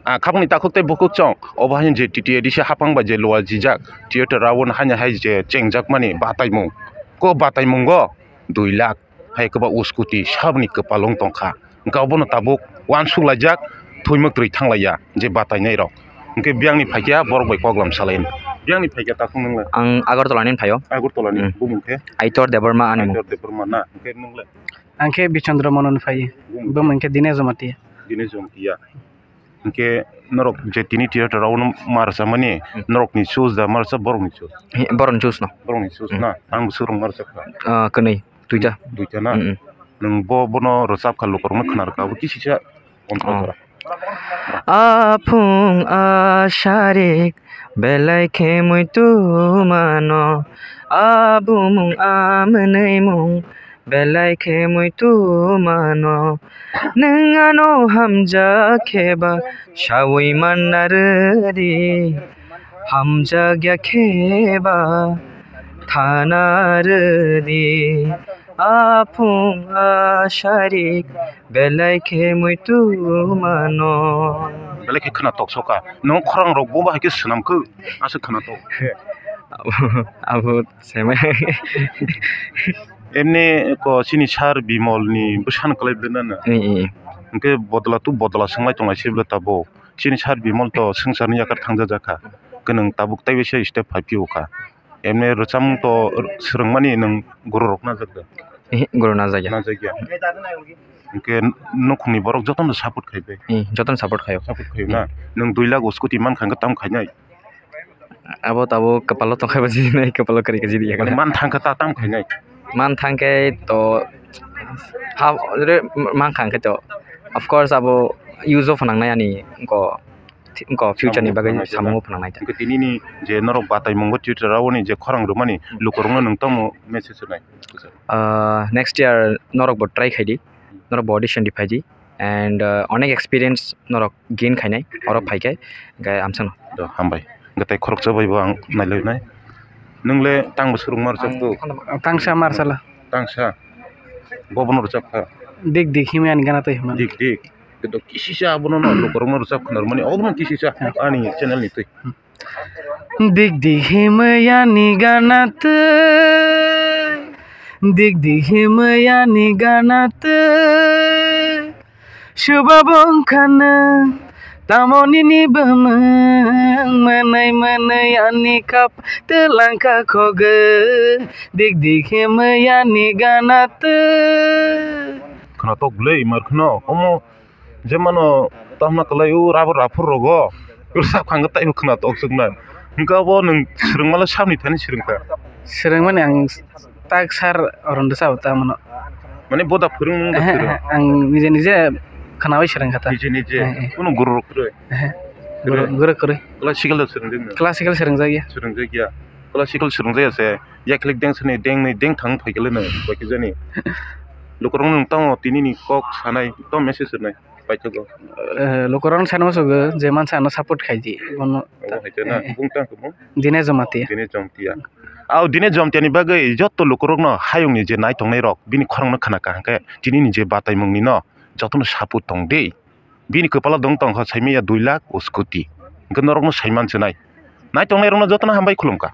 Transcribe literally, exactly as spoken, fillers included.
Ah, khakni takhuk tei bukhuk chong. Obo haino je T T A D C hapang bai je luajijak, theater o haino hai je chengjakmani bataimung. Ko bataimungo dui lakh, hai kwba scooty saboni kwpal wng tongkha. Hwnkhe obono tabuk uansuk laijak, thwimwk twrwi thanglaiya je batainairok. Hwnkhe biyangni phaikha borok bai koklam salaini. Biyangni phaikha takhuk nwngle? Ang Agartala ni phaio. Agartala ni. Hmm. Bumung khe? Aitor Debbarma ani mung. Aitor Debbarma na? Hwnkhe nwngle? Ang khe Bichandra Monon phai. Bumung? Bumung khe Dinesh Jamatia. Dinesh Jamatia. Hwnkhe norok je tini theater o no ma rwchapmani, hmm, norokni choose da ma rwchap borokni choose? He, borokni choose no. Borokni choose, hmm, na? Ang bwswk rok ma rwchapkha. Ah, kwnwi, duita. Duita na? Hmm, hmm. Nwng bo, bono rwchapkha, lukurokno khna rwkha, abo kisisa. Oh. Aphung asarik belai khe muitu mano, abumung amwnwimung belai khe muitu mano. Nwng ano hamjak khe ba saui manna rwdi, hamjakya khe ba thana rwdi. Aphung asarik belai khe muitu mano. Belai khe khwna toksoka. Nwng khorang rok bo bahai khe swnam khe aswk khwna tok. Abo, abo seme. Emni ko chini sir Bimol ni bwsano kwlai bwlai nana. I, i, i. Hwnkhe bodla tu bodla swnglai tonglai se bwlai tabuk. Chini sir Bimol to swngcharni yakar thangjajakha. Hwnkhe nwng tabuk taibo se step phai phiyokha. Emni rwchapmung to swrwngmani nwng guru rok najak da? Ihi, guru najak ya. Najak ya. Hwnkhe nukhungni borok jotono support khai bai? Ih, jotono support khaio. Support khaio na? Ih. Nwng dui lakh o scooty mankha hwnkhe tamo khainai? Abo tabuk kwpalo tongkhaiba jidinai, kwpalo kwrwi khe jidi ya. Mane man thangkhe ta tamo khainai? Man thangkhe to ha, re, man thangkhe to of course abo use of nangnai ani ko. Wngkha future ni bagwi samungo phnangnai ta. Hwnkhe tinini je norok bataimungo Twitter o ni je khorang rwmani, hmm, lukurokno nwng tamo message rwnai? Ah, next year norok bo try khai di, norok bo audition di phai di, and, ah, onek experience norok gain khainai, oro phai khe, hwnkhe amsano. Do, hambai. Hwnkhe tei khoroksa bai bo ang nailainai. Nwng le tang bo swrwngma rwchapto? Tangsa marsala. Tangsa. Bo bono rwchapkha? Dik dik himya ni gana tei himani. Dik dik. Kito kisisa abono no lukurokno rwchap khwnarmani, obono kisisa ani channel ni twi. Dik dik himya ni gana twi, dik dik himya ni gana twi, suba bongkhano tamo nini bwmwng mwnwi mwnwi ani kap twlangkha khogwi, dik dik himya ni gana twi. Khwnatok bwlwi mar khwno omo. Je mano tamna kwlai o rubber raphur rogo. Rwchap kha hwnkhe taibo khwnatok swknai. Hwnkhe abo nwng swrwngmala sabni thani swrwngkha? Swrwngmani ang tak sir Arun rwchap ta mano. Mane boda phwrwng wngkha? Ehe, swrwng? Ehe, ang nije nije khwnawi swrwngkha ta. Nije nije? Ehe, ehe. Kunu guru rok kwrwi? Ehe. Guru, kwrwi? Guru kwrwi. Classical da swrwngjakya? Classical swrwngjakya? Swrwngjakya. Classical swrwngjakya se. Yaklik deng sani deng nwi deng thang phaikhe leno baikhe jani. Lukurok nwng tamo tinini kok sanai, tamo message rwnai paithago. Eh, lukurok sanma sugo je mansa ano support khaidi. Bono. Omo hai khe na, eh, eh. Bung tang khe bung? Dinesh Jamatia. Dinesh Jamatia. Au Dinesh Jamatia ni bagwi jotto lukurokno hayungni je nai tongnai rok bini khorangno khna kaham khe tinini je bataimungni no jotono support tong di. Bini kwpalo dong tong kha saimanya dui lakh o scooty. Hwnkhe norokno saiman swnai. Nai tongnai rokno jotono hambai khulumkha.